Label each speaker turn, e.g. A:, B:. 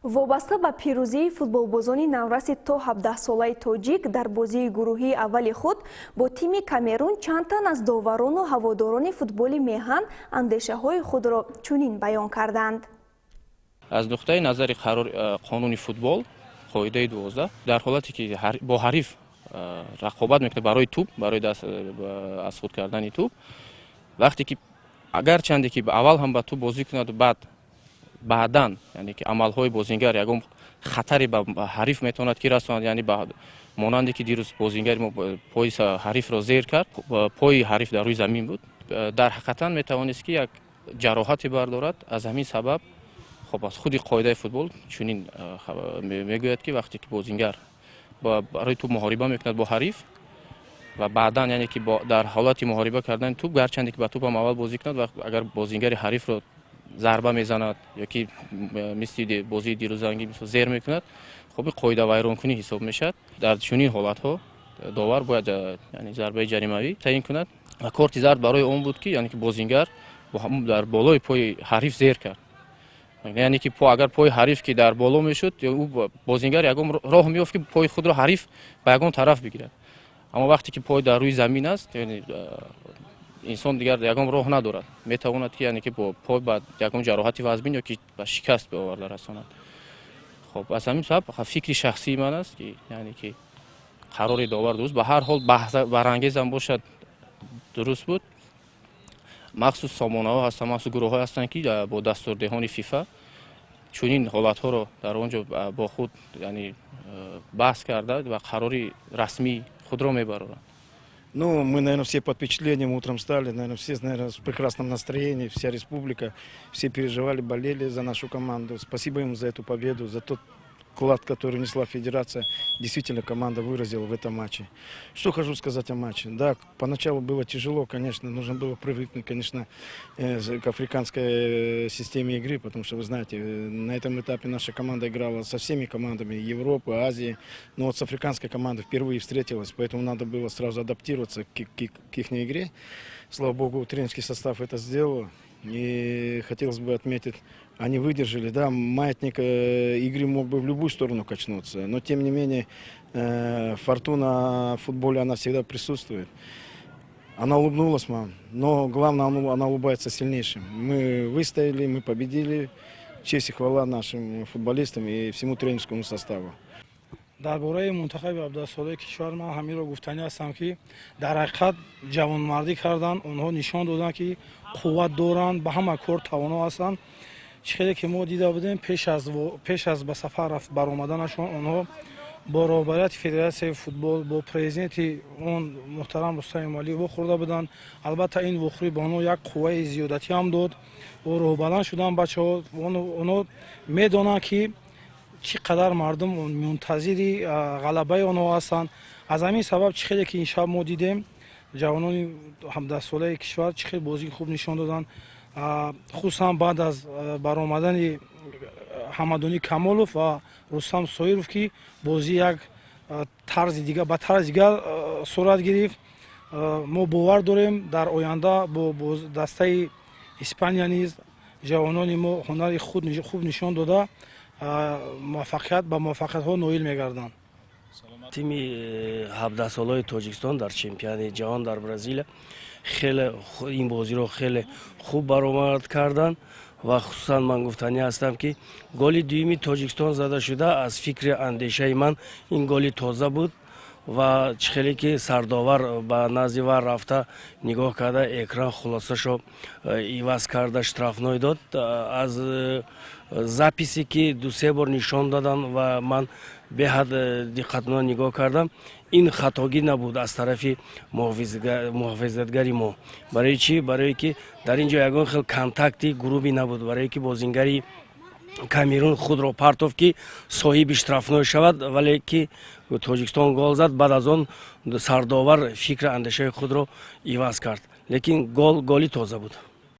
A: Вобаста ба пирӯзии футболбозони навраси то 17-солаи тоҷик дар бозии гурӯҳии аввали худ бо тими Камерун, чанд тан аз доварону ҳаводорони футболи меҳан андешаҳои худро чунин баён карданд.
B: Аз нуқтаи назари қонуни футбол, қоидаи 12, дар ҳолате ки бо ҳариф рақобат мекунад барои тӯб, барои аз худ кардани тӯб, вақте ки агарчанде ки аввал ҳам ба тӯб бозӣ кунаду баъд баъдан, яъне ки амалҳои бозингар ягон хатаре ба ҳариф метавонад ки расонад, яъне ба монанде ки дирӯз бозингари мо пои ҳарифро зер кард, пои ҳариф дар рӯи замин буд, дар ҳақиқатан метавонист ки як ҷароҳате бардорад. Аз ҳамин сабаб, хоб, аз худи қоидаи футбол чунин мегӯяд, ки вақте ки бозингар барои тӯб муҳориба мекунад бо ҳариф ва баъдан, яъне ки дар ҳолати муҳориба кардани тӯб, гарчанде ки ба тӯб ҳам аввал бозӣ кунад, агар бозингари ҳарифро зарба мезанад ё ки мисли бозии дирӯзангӣ зер мекунад, хоб, қоидавайронкунӣ ҳисоб мешавад. Дар чунин ҳолатҳо довар бояд, яъне, зарбаи ҷаримавӣ таъин кунад ва корти зард барои он буд, ки, яъне ки, бозингар дар болои пои ҳариф зер кард. Яъне ки агар пои ҳариф ки дар боло мешуд, ӯ бозингар ягон роҳ меёфт, ки пои худро ҳариф ба ягон тараф бигирад, аммо вақте ки пой дар рӯи замин аст, инсон дигар ягон роҳ надорад, метавонад ки, яъне ки, бо пой ба ягон ҷароҳати вазмин ё ки ба шикаст биоварда расонад. Хоб, аз ҳамин сабаб фикри шахсии ман аст, ки, яъне ки, қарори довар дуруст, ба ҳар ҳол баҳсбарангезам бошад, дуруст буд. Махсус сомонаҳо ҳастанд, махсус гурӯҳҳое ҳастанд, ки бо дастурдиҳони ФИФА чунин ҳолатҳоро дар он ҷо бо худ, яъне, баҳс карда ва қарори расмии худро мебароранд.
C: Ну, мы, наверное, все под впечатлением утром встали, наверное, все, наверное, в прекрасном настроении, вся республика, все переживали, болели за нашу команду. Спасибо им за эту победу, за тот вклад, который внесла федерация. Действительно, команда выразила в этом матче. Что хочу сказать о матче. Да, поначалу было тяжело, конечно, нужно было привыкнуть, конечно, к африканской системе игры, потому что, вы знаете, на этом этапе наша команда играла со всеми командами Европы, Азии, но вот с африканской командой впервые встретилась, поэтому надо было сразу адаптироваться к их игре. Слава богу, тренерский состав это сделал. И хотелось бы отметить, они выдержали, да, маятник игры мог бы в любую сторону качнуться, но тем не менее фортуна в футболе, она всегда присутствует. Она улыбнулась нам, но главное, она улыбается сильнейшим. Мы выстояли, мы победили. Честь и хвала нашим футболистам и всему тренерскому составу.
D: Дар бораи мунтахаби 17-солаи кишвар ман ҳаминро гуфтанӣ ҳастам, ки дар ҳақиқат ҷавонмардӣ карданд. Онҳо нишон доданд, ки қувват доранд, ба ҳама кор тавоно ҳастанд. Чӣ хеле ки мо дида будем, пеш аз ба сафар баромаданашон онҳо бо роҳбарияти федератсияи футбол, бо президенти он муҳтарам Рустам Эмомалӣ вохӯрда буданд. Албатта, ин вохӯрӣ ба онҳо як қувваи зиёдатӣ ҳам дод ва рӯҳбаланд шуданд бачаҳо. Онҳо медонанд, ки чӣ қадар мардум мунтазири ғалабаи онҳо ҳастанд. Аз ҳамин сабаб, чӣ хеле ки ин шаб мо дидем, ҷавонони 17-солаи кишвар чӣ хел бозии хуб нишон доданд, хусусан баъд аз баромадани Ҳамадонӣ Камолов ва Рустам Соиров, ки бозӣ як тарзи дигар, ба тарзи дигар сурат гирифт. Мо бовар дорем, дар оянда бо дастаи Испания низ ҷавонони мо ҳунари хуб нишон дода, муваффақият ба муваффақиятҳо ноил мегарданд.
E: Тими 17-солаи Тоҷикистон дар чемпионати ҷаҳон дар Бразилия хеле ин бозиро хеле хуб баромад карданд ва хусусан ман гуфтанӣ ҳастам, ки голи дуюми Тоҷикистон зада шуда, аз фикри андешаи ман ин голи тоза буд ва чӣ хеле ки сардовар ба назди VAR рафта, нигоҳ карда, экран хулосашо иваз карда, штрафной дод. Аз записи ки дусе бор нишон доданд ва ман беҳад диққатона нигоҳ кардам, ин хатогӣ набуд аз тарафи муҳофизатгари мо. Барои чӣ? Барое ки дар ин ҷо ягон хел контакти грубый набуд, барое ки бозингари Камерун худро партофт, ки соҳиби штрафной шавад, вале ки Тоҷикистон гол зад, баъд аз он сардовар фикри андешаи худро иваз кард, лекин гол голи тоза буд.